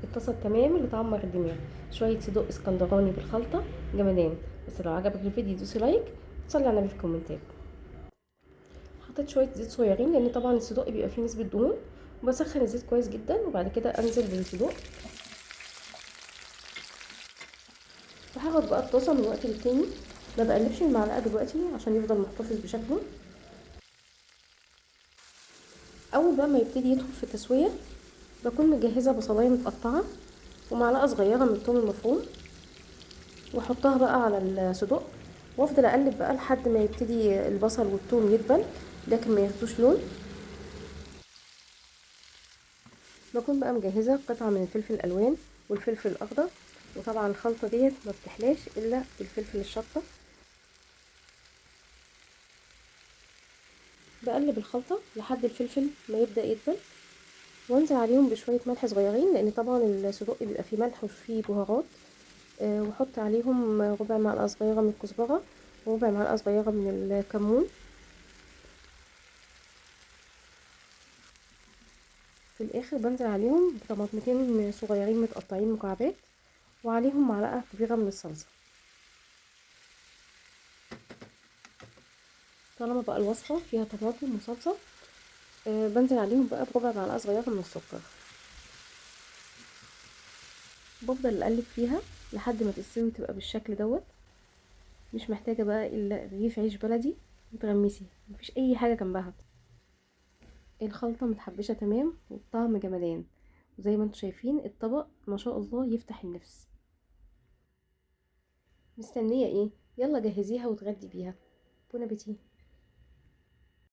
الطاسه التمام اللي تعمر الدماغ، شوية صدق اسكندراني بالخلطه جمدان. بس لو عجبك الفيديو دوسي like وتصلي على النبي في الكومنتات. حطيت شوية زيت صغيرين لان طبعا الصدق بيبقى فيه نسبه دهون، وبسخن الزيت كويس جدا، وبعد كده انزل بالصدق. وهاخد بقى الطاسه من وقت للتاني، ما بقلبش المعلقة دلوقتي عشان يفضل محتفظ بشكله. اول بقى ما يبتدي يدخل في التسوية بكون مجهزة بصلايه متقطعه ومعلقة صغيرة من الثوم المفروم، واحطها بقى على الصدق، وافضل اقلب بقى لحد ما يبتدي البصل والثوم يدبل لكن ما ياخدوش لون. بكون بقى مجهزة قطعه من الفلفل الالوان والفلفل الاخضر، وطبعا الخلطة ديت ما بتحلاش الا بالفلفل الشطه. بقلب الخلطة لحد الفلفل ما يبدا يدبل، وانزل عليهم بشوية ملح صغيرين لان طبعا الصدق بيبقى فيه ملح وفيه بهارات. واحط عليهم ربع معلقه صغيرة من الكزبره وربع معلقه صغيرة من الكمون. في الاخر بنزل عليهم بطماطمتين صغيرين متقطعين مكعبات، وعليهم معلقه كبيرة من الصلصه. طالما بقى الوصفة فيها طماطم وصلصه، بنزل عليهم بقى بربع معلقه صغيرة من السكر. بفضل اقلب فيها لحد ما تستوي وتبقى بالشكل دوت. مش محتاجه بقى الا رغيف عيش بلدي وتغمسي، مفيش اي حاجة جنبها. الخلطة متحبشه تمام والطعم جمدان، وزي ما انتم شايفين الطبق ما شاء الله يفتح النفس. مستنيه ايه؟ يلا جهزيها وتغدي بيها. bon appétit.